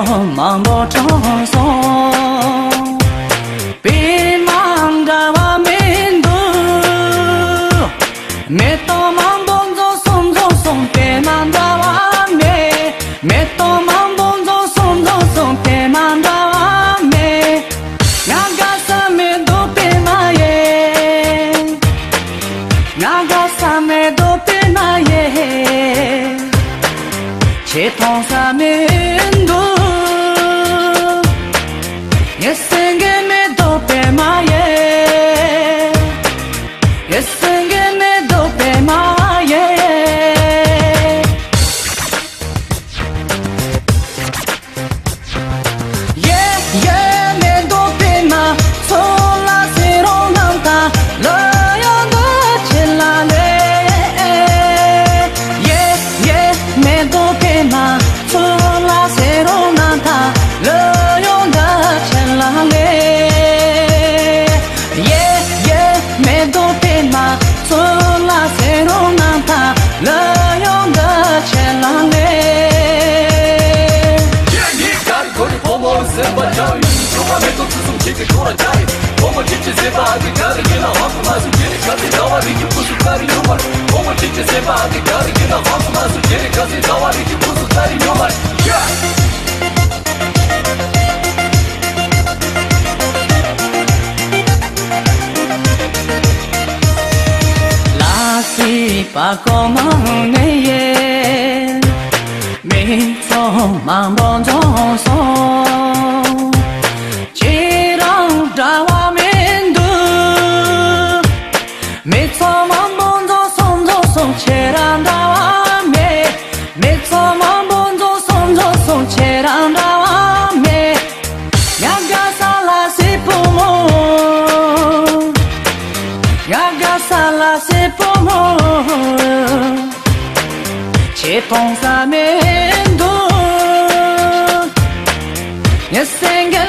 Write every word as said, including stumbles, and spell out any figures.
མང་པོ་གྲོངས་སོང་། པད་མ་འདྲ་བ་མི་འདུག་མེ་ཏོག་མང་པོ་རྫོགས་སོང་རྫོགས་སོང་པད་མ་འདྲ་བ་མེད། མེ་ཏོག་མང་པོ་རྫོགས་སོང་རྫོགས་སོང་པད་མ་འདྲ་བ་མེད། ང་དགའ་ས་མེ་ཏོག་པད་མ་ཡིན། ང་དགའ་ས་མེ་ཏོག་པད་མ་ཡིན། ཁྱེད་མཐོང་ས་མི་འདུག་ངའི་སེང་གེ་མེ་ཏོག་པད་མ་ཡིན། ངའི་སེང་གེ་མེ་ཏོག་པད་མ་ཡིན། ཡེ་ཡེ་མེ་ཏོག་པད་མ་ཚོ་ལ་ཟེར་རོགས་གནང་། ད་ལོ་ཡོང་འདུག་ཁྱེད་ལ་ལས། ཡེ་ཡེ་མེ་ཏོག་པད་མ་ཚོ་ལ་ཟེར་རོགས་གནང་། ད་ལོ་ཡོང་འདུག་ཁྱེད་ལ་ལས། ཡེ་ཡེ་མེ་ཏོག་པད་མ་ཚོ་ལ་ཟེར་རོགས་གནང་། ད་ལོ་ཡོང་འདུག་ཁྱེད་ལ་ལས། ཡེ་ཡེ་གར་གོ་རི་ཕོ་མོ་སེམས་པ་ཆགས་ཡོད། ཆུང་མ་མེ་ཏོག་ཚུལ་གསུམ་ཁྱེད་ཀྱི་ཁྱོད་ལ་ཆགས་ཡོད། ཕོ་མོ་ཁྱེད་ཀྱི་སེམས་པ་ཨ་ཀི་ག་རེ་ཡིན་ན་ཧང་སུ་མ་སུ་ཁྱེད་རི་ག་སེ་ཟླ་བ་རིག་གི་ཕུ་སུ་ཀ་རི་ཡོང་མར། ཕོ་མོ་ཁྱེད་ཀྱི་སེམས་པ་ཨ་ཀི་ག་རེ་ཡིན་ན་ཧང་སུ་མ་སུ་ཁྱེད་རི་ག་སེ་ཟླ་བ་རིག་གི་ཕུ་སུ་ཀ་རི་ཡོང་མར། ཡ། ལ་སྲིད་པ་གོ་མང་ནས་ཡེ། མི་ཚོགས་མང་པོ་འཛོམས་སོང་། ཁྱེད་རང་འདྲ་བ་མི་འདུག་མི་ཚོགས་མང་པོ་འཛོམས་སོང་འཛོམས་སོང་ཁྱེད་རང་འདྲ་བ་མེད། མི་ཚོགས་མང་པོ་འཛོམས་སོང་འཛོམས་སོང་ཁྱེད་རང་འདྲ་བ་མེད། ང་དགའ་ས་ལ་སྲིད་བུ་མོ། ང་དགའ་ས་ལ་སྲིད་བུ་མོ། ཁྱེད་མཐོང་ས་མི་འདུག་ངའི་སེང་གེ་